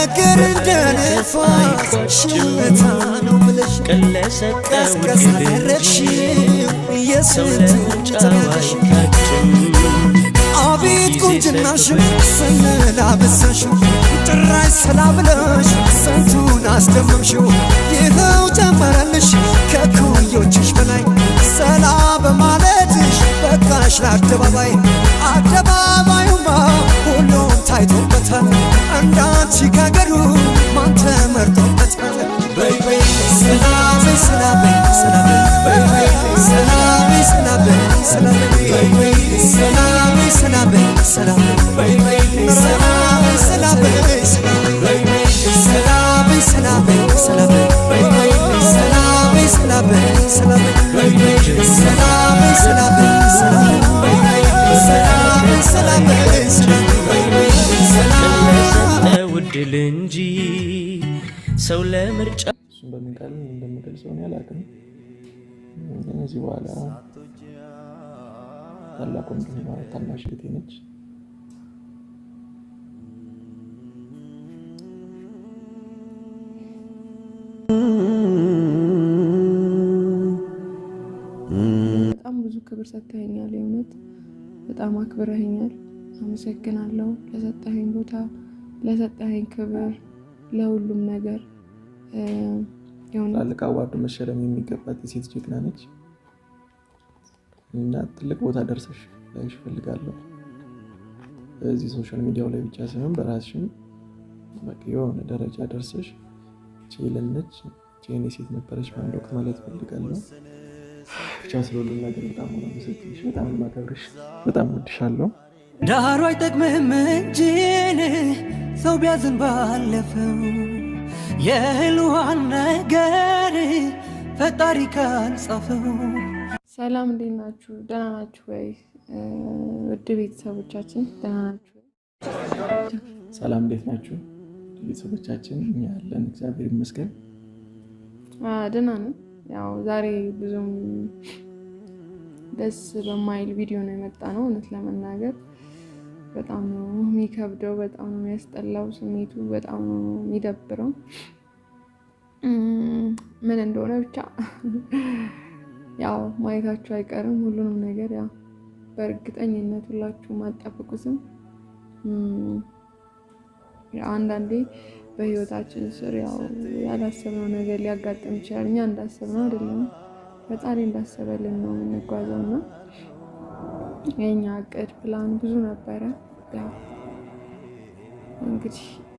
ነገር እንደ ነፋስ ሽውታ ነው ብለሽ ቀስቀስ አደረግሽው የስንቱን ተናግረሽ። አቤት ቁንጅናሽ ስንል አበዛሽው፣ ጭራሽ ሰላብለሽ ስንቱን አስደመምሽው። ይኸው ጨመረልሽ ከኩዮችሽ በላይ፣ ሰላ በማለትሽ በቃሽ ለአደባባይ። አደባባዩማ ሁሉም ታይቶበታል፣ እንዳንቺ ካገሩ ማን ተመርጦበታል? በይ በይ ሰላ በይ፣ ሰላ በይ፣ ሰላ በይ በይ፣ ሰላ በይ፣ ሰላ በይ፣ ሰላ በይ በይ፣ ሰላ በይ፣ ሰላ በይ፣ ሰላ በይ በይ፣ ሰላ በይ፣ ሰላ በይ፣ ሰላ በይ በይ፣ ሰላ በይ፣ ሰላ በይ፣ ሰላ በይ በይ፣ ሰላ በይ፣ ሰላ በይ፣ ሰላ በይ በይ፣ ሰላ በይ፣ ሰላ በይ፣ ሰላ በይ በይ፣ ሰላ በይ፣ ሰላ በይ፣ ሰላ በይ በይ፣ ሰላ ውድል እንጂ ሰው ለምርጫ እሱን በምን ቃል እንደምገልጸው እኔ አላውቅም። ግን እዚህ በኋላ ታላቅ ወንድም ታናሽ እህቴ ነች። በጣም ብዙ ክብር ሰጥተኸኛል። የእውነት በጣም አክብረኸኛል። አመሰግናለሁ ለሰጠኸኝ ቦታ፣ ለሰጠኸኝ ክብር፣ ለሁሉም ነገር። ትላልቅ award መሸለም የሚገባት የሴት ጀግና ነች እና ትልቅ ቦታ ደርሰሽ ላይሽ እፈልጋለሁ። በዚህ social media ው ላይ ብቻ ሳይሆን በራስሽም በቃ የሆነ ደረጃ ደርሰሽ ቼለን ነች ቼን ሴት ነበረች በአንድ ወቅት ማለት እፈልጋለሁ። ብቻ ስለሁሉም ነገር በጣም ነው የማመሰግንሽ፣ በጣም ነው የማከብርሽ፣ በጣም እወድሻለሁ። ዳሩ አይጠቅምም እንጂ ሰው ቢያዝን ባለፈው፣ የህልዋን ነገር ፈጣሪ ካልጻፈው። ሰላም፣ እንዴት ናችሁ? ደህና ናችሁ ወይ? ውድ ቤተሰቦቻችን ደህና ናችሁ ወይ? ሰላም፣ እንዴት ናችሁ ቤተሰቦቻችን? እኛ ያለን እግዚአብሔር ይመስገን። ደህና ነን። ያው ዛሬ ብዙም ደስ በማይል ቪዲዮ ነው የመጣ ነው። እውነት ለመናገር በጣም ነው የሚከብደው፣ በጣም ነው የሚያስጠላው ስሜቱ፣ በጣም ነው የሚደብረው። ምን እንደሆነ ብቻ ያው ማየታችሁ አይቀርም ሁሉንም ነገር፣ ያው በእርግጠኝነት ሁላችሁም አትጠብቁትም። አንዳንዴ በህይወታችን ስር ያው ያላሰብነው ነገር ሊያጋጥም ይችላል። እኛ እንዳሰብነው አይደለም፣ ፈጣሪ እንዳሰበልን ነው የምንጓዘው እና የኛ እቅድ ፕላን ብዙ ነበረ። ያው እንግዲህ